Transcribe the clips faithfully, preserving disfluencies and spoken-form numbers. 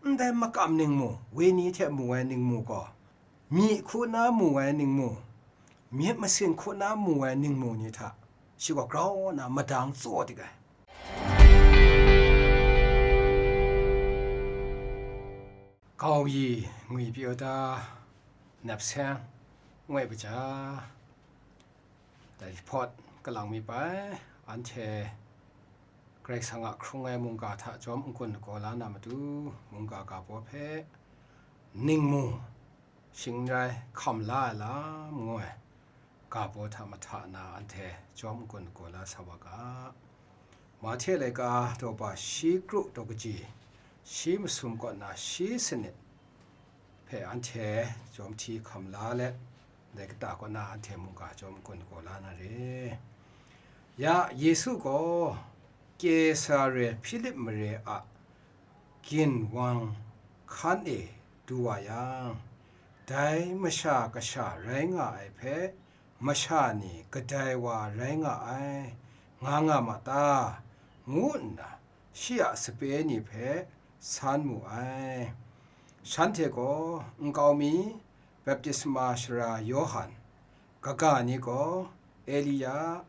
Ndai makam ningmu, wenyi hte mu ai ningmu gaw, myi hku na mu ai ningmu, myit masin hku na mu ai ningmu ni hta shi gaw grau nna madang tsaw dik ai. Gau yi ngwi pyi u ta, nap seng ngoi kaja, dai hpawt kalang mi pai, anhte Karai Kasang a hkrung ai mungga hta jawm n-gun lagaw la na matu, mungga ga baw hpe ningmu, shing n rai hkam la ai lam ngu ai ga baw hta mahta na anhte jawm n-gun lagaw la sa wa ga. Mahte laika daw ba shi kru daw kaji, shi masum kaw na shi sanit hpe anhte jawm hti hkam la let, ndai kata kaw na anhte mungga jawm n-gun lagaw la na re. Ya Yesu gaw Kesare Hpilip mare a ginwang hkan e du wa yang, dai Masha Kasha rai nga ai hpe masha ni kadai wa rai nga ai, nga nga ma ta, ngu nna shi a sape ni hpe san mu ai. Shanhte gaw nkau mi, baptisma sara Yawhan, kaga ni gaw Elia,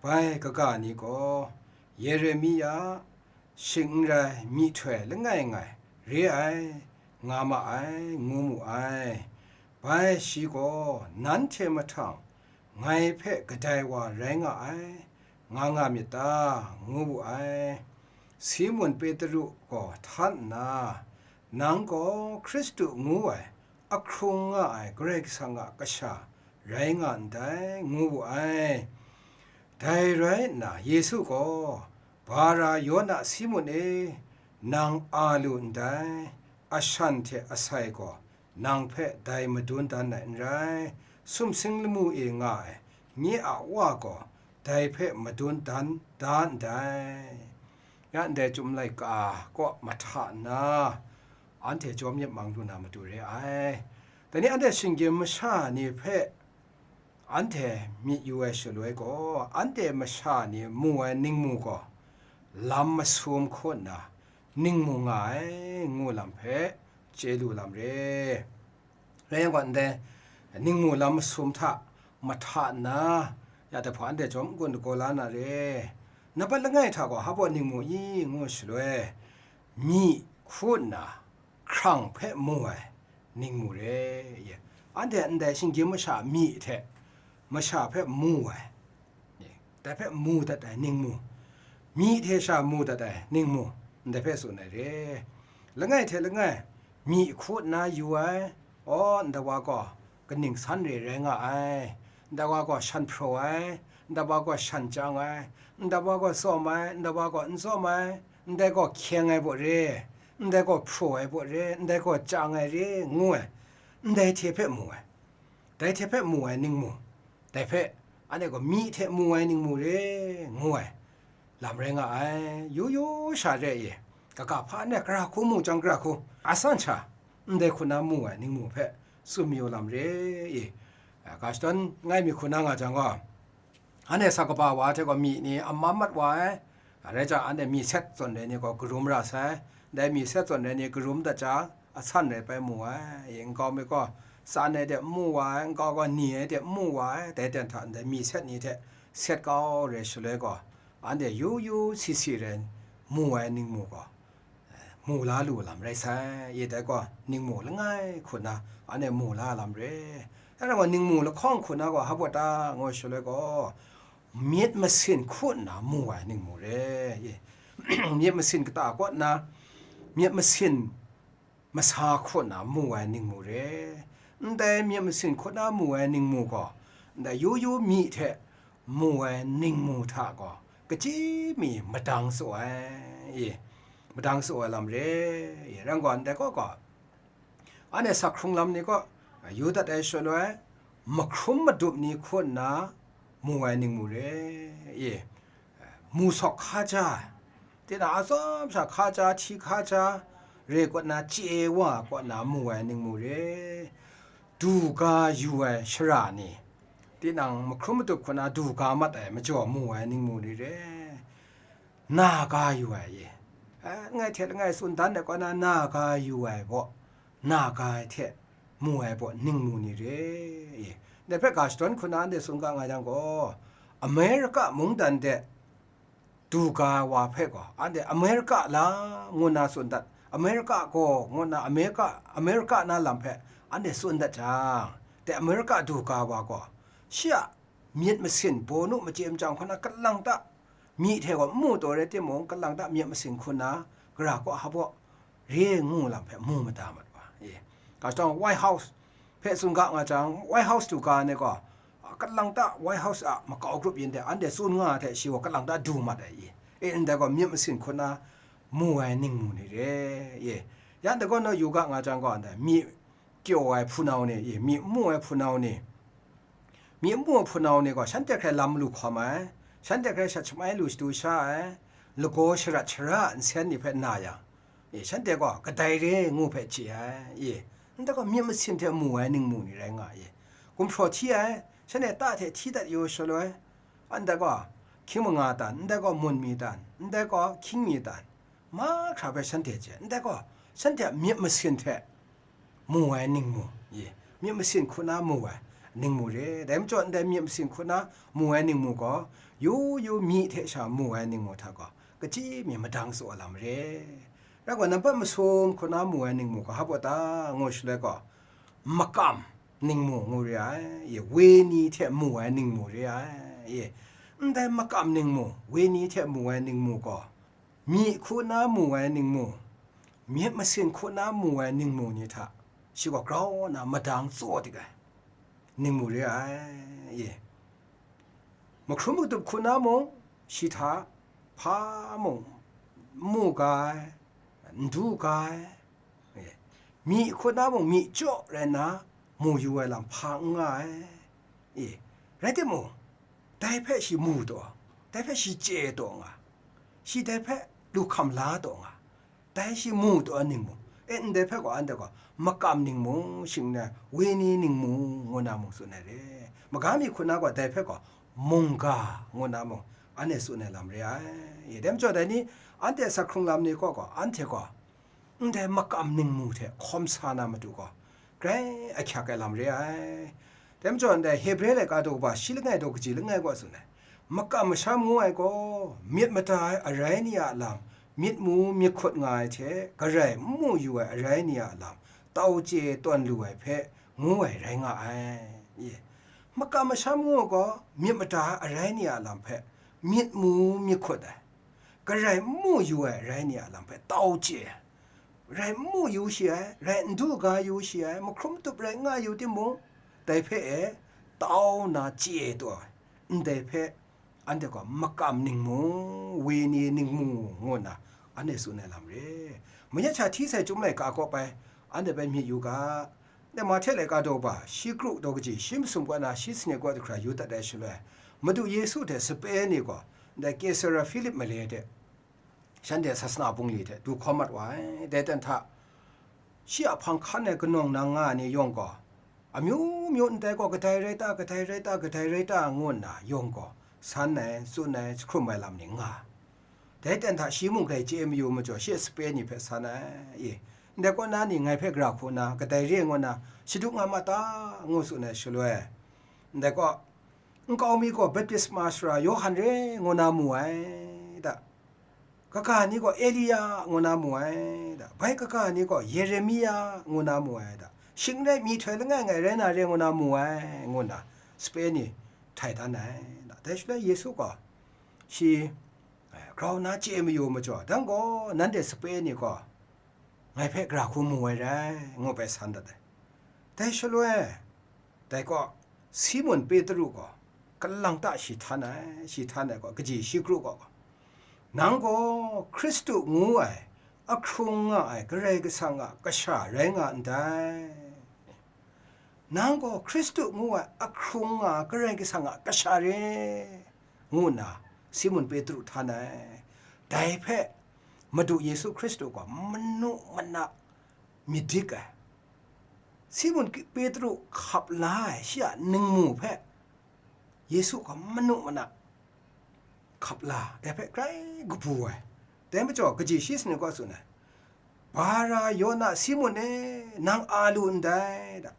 bai kaga ni gaw Yeremia, shing n rai myihtoi langai ngai re ai, nga ma ai, ngu mu ai. Bai shi gaw, "Nanhte mahtang ngai hpe kadai wa rai nga ai, nga nga myit ta?" ngu wu ai. Simun Petru gaw htan nna, "Nang gaw Hkristu ngu ai, ahkrung nga ai Karai Kasang a Kasha rai nga ndai," ngu wu ai. Dai rai nna, Yesu gaw, "Bara Yona Simun e, nang a lu ndai, ashan hte asai gaw nang hpe dai madun dan ai n rai, sumsing lamu e nga ai nye a Wa gaw dai hpe madun dan da ndai." Ya ndai Chyum laika kaw mahta nna, anhte jawm yet mang lu na matu re ai. Dai ni anhte shinggyim masha ni hpe anhte myit yu ai shaloi gaw, anhte masha ni mu ai ningmu gaw, lam masum hku nna ningmu nga ai, ngu lam hpe chye lu lam re. Rai yang gaw, ndai ningmu lam masum hta mahta nna, ya dai hpaw anhte jawm n-gun lagaw la na re. Nambat langai hta gaw, hpa baw ningmu i, ngu shaloi, myi hku nna hkrang hpe mu ai ningmu re. Anhte ndai shinggyim masha myi hte masha hpe mu ai, dai hpe mu dat ai ningmu, myi hte sha mu dat ai ningmu, ndai hpe tsun ai re. Langai hte langai, myi hku nna yu ai, aw, ndai wa gaw kaning san re rai nga ai, ndai wa gaw shan hpraw ai, ndai wa gaw shan chyang ai, ndai wa gaw tsawm ai, ndai wa gaw n tsawm ai, ndai gaw hkyeng ai baw re, ndai gaw hpraw ai baw re, ndai gaw chyang ai re, ngu ai, ndai hte hpe mu ai, dai hte hpe mu ai ningmu, dai hpe, anhte gaw myi hte mu ai ningmu re, ngu ai lam rai nga ai. Yu yu sha re i, kaga hpa anhte gara hku mu chyang gara hku, a san sha, ndai hku na mu ai ningmu hpe tsun mayu lam re i, ga shadawn ngai mi hku na nga jang gaw, anhte sa kaba wa hte gaw myi ni a mam mat wa ai, rai jang, anhte myi set zawn ai ni gaw karum ra sai, ndai myi set zawn ai ni karum dat jang, a san rai pai mu ai, nkau mi gaw tsan ai de n mu wa ai, nkau gaw ni ai de n mu wa ai, dai ten hta ndai myi set ni hte set kau rai shaloi gaw, anhte yu yu si si rai mu ai ningmu gaw, mu la lu lam rai sai, i dai gaw ningmu langai hku na anhte mu la lam re. Dai rai gaw, ningmu lahkawng hku na gaw hpa baw ta, ngu shaloi gaw, myit masin hku nna mu ai ningmu re. Myit masin kata kaw nna, myit masin masa hku nna mu ai ningmu re. Ndai myit masin hku nna mu ai ningmu gaw, ndai yu yu myi hte mu ai ningmu hta gaw, kachyi mi madang tsaw ai, i, madang tsaw ai lam re, i, rai gaw, ndai kaw gaw, anhte sak hkrung lam ni kaw yu dat ai shaloi, mahkrum madup ni hku nna mu ai ningmu re, i, mu sawk hka ja ai, tinang a tsawm sha hka ja, hti hka ja, re kaw na, chye wa kaw na mu ai ningmu re, du ga yu ai shara ni, tinang mahkrum madup hku nna du ga mat ai majaw mu ai ningmu ni re, na ga yu ai, i, langai hte langai tsun dan ai kaw na, na ga yu ai baw, na ga ai hte mu ai baw ningmu ni re? Dai hpe ga shadawn hku na anhte tsun ga nga yang gaw, Amerika mungdan de du ga ai wa hpe gaw, anhte Amerika la ngu na tsun dat, Amerika gaw ngu na, Amerika, Amerika na lam hpe anhte tsun dat jang, de Amerika du ga ai wa gaw, shi a myit masin, bawnu machye machyang hku na kalang ta, myi hte gaw n mu taw rai timung, kalang ta myit masin hku na, gara kaw hpa baw re ngu lam hpe mu mada mat wa. E, ga shadawn White House hpe tsun ga nga jang, White House du ga ai ni gaw, kalang ta White House a makau grup yin hte anhte tsun nga ai hte shi gaw kalang ta du mat ai i? E, ndai gaw myit masin hku na mu ai ningmu ni re? E, yan dai gaw naw yu ga nga jang gaw, ndai myi kyaw ai hpunau ni, e, myi n mu ai hpunau ni, myi n mu ai hpunau ni gaw shanhte hkrai lam malu hkawm ai, shanhte hkrai shat shamai lu shadu sha ai, lagaw sharat shara nsen ni hpe na yang, e, shanhte gaw kadai re ngu hpe chye ai, e, ndai gaw myit masin hte mu ai ningmu ni rai nga ai, e, gumhpraw hti ai, shanhte ta hte hti dat yu shaloi, ndai gaw hkying manga tan, ndai gaw mun mi tan, ndai gaw hkying mi tan, mahkra hpe shanhte chye, ndai gaw shanhte a myit masin hte mu ai ningmu, e, myit masin hku na mu ai ningmu re. Dai majaw ndai myit masin hku na mu ai ningmu gaw, yu yu myi hte sha mu ai ningmu hta gaw, kachyi mi madang tsaw lam re. Rai gaw, nampat masum hku na mu ai ningmu gaw hpa baw ta ngu shaloi gaw, makam ningmu ngu re ai, e, wenyi hte mu ai ningmu re ai, e, ndai makam ningmu, wenyi hte mu ai ningmu gaw, myi hku na mu ai ningmu, myit masin hku na mu ai ningmu ni hta, shi gaw grau nna madang tsaw dik ai ningmu re ai, e, mahkrum matup hku na mung, shi hta hpa mung n mu ga ai, n du ga ai, e, myi hku na mung myi jaw rai nna mu yu ai lam hpa n nga ai, e, rai timung, dai hpe shi mu taw, dai hpe shi chye taw nga, shi dai hpe lu hkam la taw nga, dai shi mu taw ai ningmu, e, ndai hpe gaw anhte gaw makam ningmu shing n rai, wenyi ningmu ngu na mung tsun ai re. Maga mi hku na gaw dai hpe gaw mungga ngu na mung anhte tsun ai lam re ai. E, dai majaw dai ni, anhte asak hkrung lam ni kaw gaw, anhte gaw ndai makam ningmu hte hkawm sa na matu gaw, grai ahkyak ai lam re ai. Dai majaw ndai Hebre laika daw kaba shi langai daw kaji langai kaw tsun ai, makam masham ngu ai gaw, myit mada ai arai ni a lam, myit mu myit hkut nga ai hte, garai n mu yu ai arai ni a lam, tau chye tawn lu ai hpe, ngu ai rai nga ai. E, makam masham ngu ai gaw, myit mada ai arai ni a lam hpe myit mu myit hkut ai, garai n mu yu ai arai ni a lam hpe tau chye ai, rai n mu yu shi ai, rai n du ga yu shi ai, mahkrum tup rai n nga yu timung, dai hpe e tau nna chye taw ai, ndai hpe anhte gaw makam ningmu, wenyi ningmu ngu nna anhte tsun ai lam re. Manyak sha hti sai chyum laika kaw bai anhte bai myit yu ga, ndai Mahte laika daw ba, shi kru daw kaji, shi masum kaw na shi sanit kaw jahkra yu dat ai shaloi, Madu Yesu hte sape ni gaw ndai Kesara Hpilip male de, shanhte sasana bungli hte du hkawm mat wa ai. Dai ten hta, shi a hpang hkan ai kanawng nang nga ai ni yawng gaw, amyu myu ndai gaw kadai rai ta, kadai rai ta, kadai rai ta, ngu nna yawng gaw san ai, tsun ai, jahkrum ai lam ni nga. Dai ten hta shi mung grai chye mayu majaw, shi a sape ni hpe san ai, e, ndai kaw na ni ngai hpe gara hku nna kadai re ngu nna shadu nga ma ta, ngu tsun ai shaloi, ndai kaw, nkau mi gaw baptisma sara Yawhan re ngu na mu ai da, kaga ni gaw Elia ngu na mu ai da, bai kaga ni gaw Yeremia ngu na mu ai da, shing rai myihtoi langai ngai rai na re ngu na mu ai, ngu nna sape ni htai dan ai da. Dai shaloi Yesu gaw shi, eh, grau nna chye mayu majaw, dang gaw nanhte sape ni gaw ngai hpe gara hku mu ai rai, ngu bai san dat ai. Dai shaloi, dai gaw, Simun Petru gaw, kalang ta shi htan ai, shi htan ai gaw, kaji shi kru gaw, gaw, "Nang gaw Hkristu ngu ai, ahkrung nga ai Karai Kasang a Kasha rai nga ndai. Nang gaw Hkristu ngu ai, ahkrung nga ai Karai Kasang a Kasha re," ngu nna Simun Petru htan ai. Dai hpe Madu Yesu Hkristu gaw manu mana myit dik ai. Simun Petru hkap la ai shi a ningmu hpe Yesu gaw manu mana hkap la, dai hpe grai kabu ai. Dai majaw kaji shi sanit kaw tsun ai, Bara Yona Simun e, nang a lu ndai da,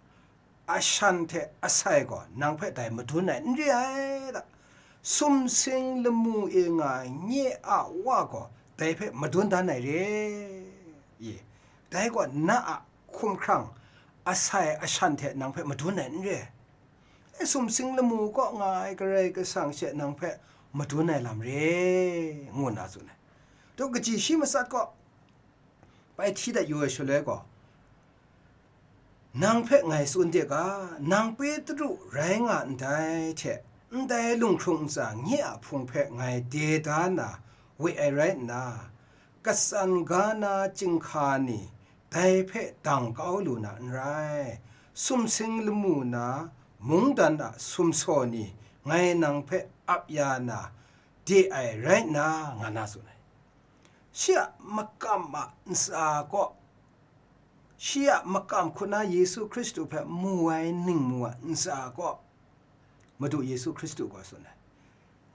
ashan hte asai gaw nang hpe dai madun ai n re ai da, sumsing lamu e nga ai nye a Wa gaw dai hpe madun dan ai re. I, dai gaw na a hkumhkrang asai ashan hte nang hpe madun ai n re. E, sumsing lamu kaw nga ai Karai Kasang she nang hpe madun ai lam re, ngu nna tsun ai. Dawk kaji shi matsat kaw, bai hti dat yu ai shaloi gaw, nang hpe ngai tsun de ga, nang Petru rai nga ndai hte, ndai lunghkrung ntsa nye a hpung hpe ngai de da na we ai rai nna, katsan ga na chyinghka ni dai hpe dang kau lu na n rai, sumsing lamu na mungdan a sumsaw ni ngai nang hpe ap ya na de ai rai nna, nga na tsun ai. Shi a makam a ntsa kaw, shi a makam hku na Yesu Hkristu hpe mu ai ningmu a ntsa kaw, Madu Yesu Hkristu gaw tsun ai,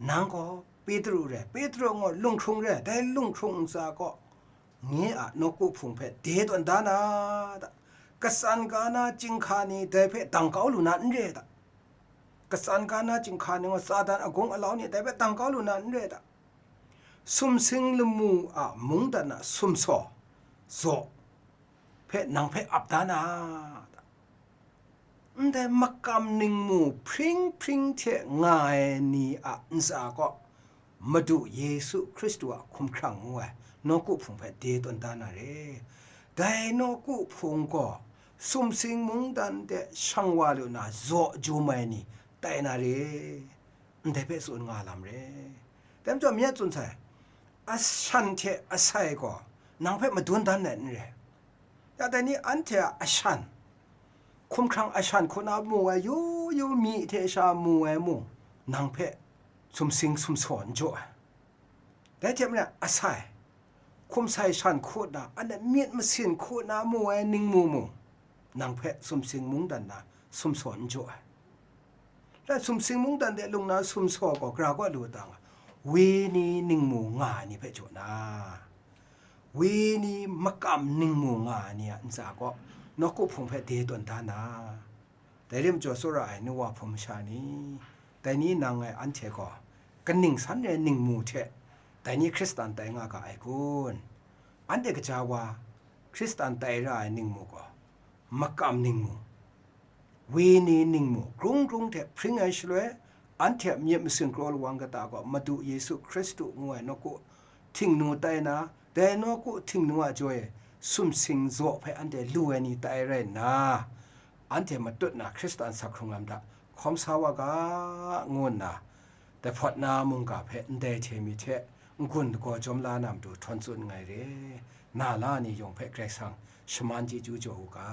nang gaw Petru re, Petru gaw lunghkrung re, dai lunghkrung ntsa kaw, nye a nawku hpung hpe de tawn da na da, katsan ga na chyinghka ni dai hpe dang kau lu na n re da, katsan ga na chyinghka ni gaw Satan a gung alau ni dai hpe dang kau lu na n re da, sumsing lamu a mungdan a sumsaw zaw hpe nang hpe ap da na da, ndai makam ningmu hpring hpring hte nga ai ni a ntsa kaw, Madu Yesu Hkristu a hkumhkrang ngu ai nawku hpung hpe de tawn da na re. Dai nawku hpung gaw sumsing mungdan de shang wa lu na zaw jum ai ni tai na re. Ndai hpe tsun nga lam re. Dai majaw, myen tsun sai, ashan hte asai gaw nang hpe madun dan ai n re. Ya dai ni anhte a ashan, hkumhkrang ashan hku na mu ai yu yu myi hte sha mu ai mung, nang hpe sumsing sumsaw n jaw ai. Dai hte maren asai, hkum sai shan hku na, anhte myit masin hku na mu ai ningmu mung, nang hpe sumsing mungdan na sumsaw n jaw ai. Rai, sumsing mungdan de lung na sumsaw gaw gara kaw lu ta nga, wenyi ningmu nga ai ni hpe jaw na, wenyi makam ningmu nga ai ni a ntsa kaw, nawku hpung hpe de tawn da na. Dai rim jaw tsawra ai nu wa hpung masha ni, dai ni nang ngai anhte gaw kaning san re ningmu hte dai ni Hkristan tai nga ga ai kun? Anhte kaja wa Hkristan tai ra ai ningmu gaw, makam ningmu, wenyi ningmu, grung grung hte hpring ai shaloi, anhte a myit masin kraw lawang kata gaw Madu Yesu Hkristu ngu ai nawku htingnu tai na, dai nawku htingnu a jaw e sumsing zaw hpe anhte lu ai ni tai rai nna, anhte matut na Hkristan sak hkrung lam hta hkawm sa wa ga, ngu nna, dai hpawt na mungga hpe ndai hte mi hte n-gun dagaw jawm la na matu htawn tsun nngai re. Na la ni yawng hpe Karai Kasang shaman chyeju jaw u ga.